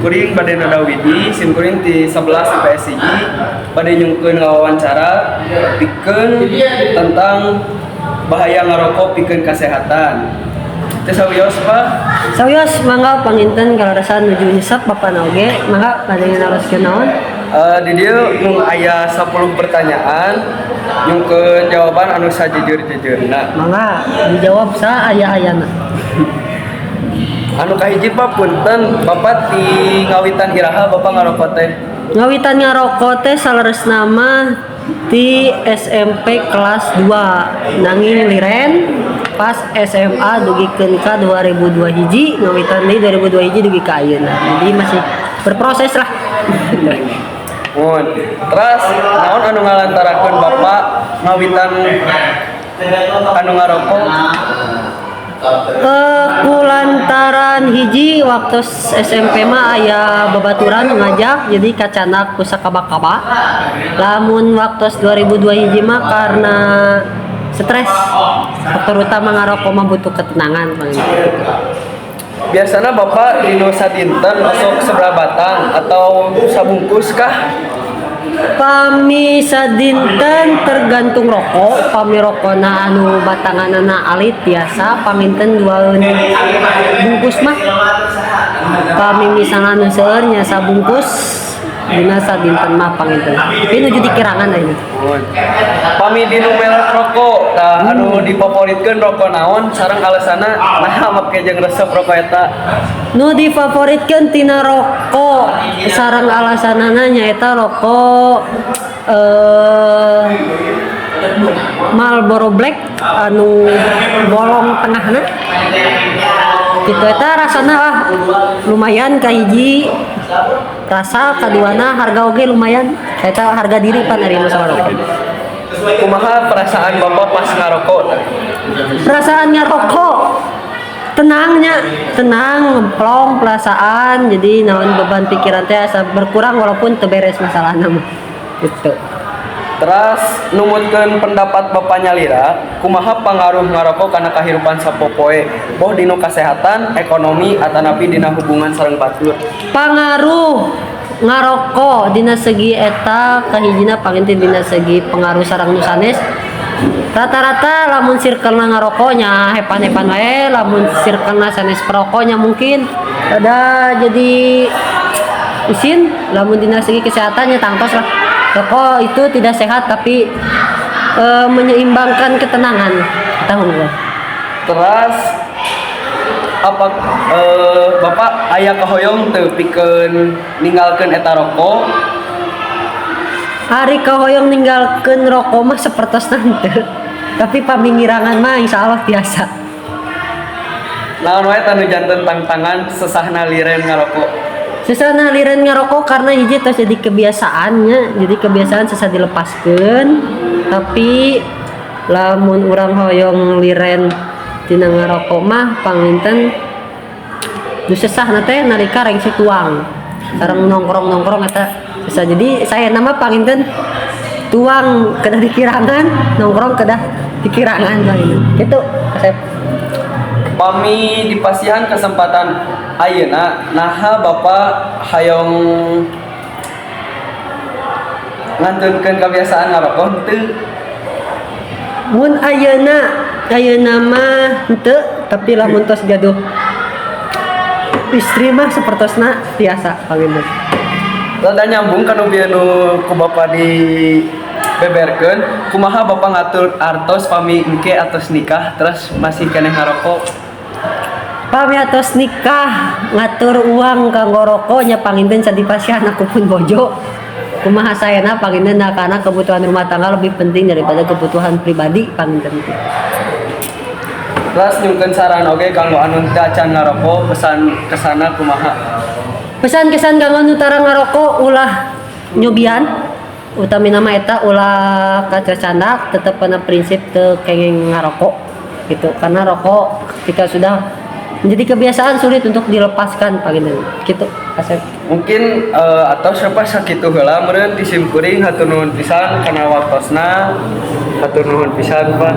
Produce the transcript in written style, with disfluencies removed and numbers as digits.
Kuring bade Nada Widi, sim kuring ti 11 IPS 1 bade nyungkeun wawancara pikeun tentang bahaya ngarokok pikeun kesehatan. Teu sawios, Pak? Sawios, mangga. Panginten kaleresan nuju nyesep bapak oge, mangga bade naroskeun naon? Di dieu mung aya 10 pertanyaan, nyungkeun jawaban anu sajujur-jujurna. Mangga dijawab sa aya-ayana. Anu kahiji, Pak, punten, Bapak ti ngawitan iraha Bapak ngarokok teh? Ngawitan ngarokok teh saleresna mah ti SMP kelas 2, nanging liren pas SMA dugikeun ka 2002 hiji, ngawitan deui 2002 hiji dugi ka ayeuna, jadi masih berproses lah. Mun. Terus naon anu ngalantarakeun Bapak ngawitan anu ngarokok? Kulantaran hiji, waktu SMP mah aya babaturan ngajak, jadi kacandak ku sakaba-kaba. Lamun waktu 2002 hiji mah karena stres. Faktor utama ngarokok mah butuh ketenangan paling. Biasanya Bapak dina sadinten osok sabaraha batang atau sabungkus kah? Pami sadinten tergantung rokok. Pami rokona anu batanganana alit, biasa panginten dua bungkus mah. Pami misalnya anu seueur nya sabungkus dina sadinten mah panginten, tapi nuju dikirangan ayeuna. Mun. Pami dinu merek rokok, tah anu difavoritkeun rokok naon sareng alasanna naha make jeung resep rokok eta? Nu difavoritkeun tina rokok sareng alasanana nyaeta rokok Marlboro Black anu bolong tengahna gitu. Eta rasana lah lumayan, kahiji rasa, kaduana harga oge lumayan. Eta harga diri pan ari masalah rokok. Kumaha perasaan Bapak pas ngarokok tah? Perasaan ngarokok tenangnya, tenang, ngeplong perasaan, jadi naon beban pikiran teh asa berkurang walaupun teu beres masalahna mah gitu. Terus numutkeun pendapat Bapak nyalira, kumaha pangaruh ngarokok kana kahirupan sapopoe, boh dina kesehatan, ekonomi, atanapi dina hubungan sareng batur? Pangaruh ngarokok dina segi eta kahijina panginten dina segi pengaruh sareng nu sanes. Rata-rata lamun circle ngarokoknya hepan-hepan wae, lamun circle sanes perokoknya mungkin ada jadi isin. Lamun dina segi kesehatannya tangtos lah rokok itu tidak sehat, tapi menyeimbangkan ketenangan tahu. Terus apa Bapak aya kahoyong teu pikeun ninggalkeun eta rokok? Ari kahoyong ninggalkeun rokok mah sapertosna henteu. Tapi pamingirangan mah insya Allah biasa. Naon wae tanu janten tangtangan sesahna liren ngarokok? Sesahna liren ngarokok karena hiji tos jadi kebiasaannya, jadi kebiasaan sesah dilepaskeun. Tapi lamun urang hoyong liren tina ngarokok mah panginten nu sesahna teh nalika rengse tuang. Sareng nongkrong-nongkrong eta sesah. Jadi saya nama panginten tuang kedah dikirangan, nongkrong kedah dikirangan panginten. Gitu, Asep. Pami dipasihan kesempatan ayeuna, naha Bapak hayong ngantunkeun kebiasaan ngarokok henteu? Mun ayeuna, ayeuna mah henteu, tapi lamun tos gaduh istri mah sapertosna tiasa panginten. Rada nyambung kan bieu nu ku Bapak di beberkeun, kumaha Bapak ngatur artos pami engke atos nikah terus masih keneh ngarokok? Pami atos nikah ngatur uang kanggo rokok nya panginten sadipasihan aku pun bojo kumaha saena panginten, nah, karena kebutuhan rumah tangga lebih penting daripada kebutuhan pribadi panginten. Terus nyungkeun saran oge kanggo anu teu acan ngarokok, pesan kesana kumaha? Pesan kesan kanggo nu tara ngarokok, ulah nyobian, utamina mah eta, ulah kacacandak, tetep pada prinsip teu kenging ngarokok gitu, karena rokok ketika sudah menjadi kebiasaan sulit untuk dilepaskan panginten gitu, Asep. Mungkin atau siapa sakitu heula meureun di sim kuring. Hatur nuhun pisan kana waktosna, hatur nuhun pisan, Pak.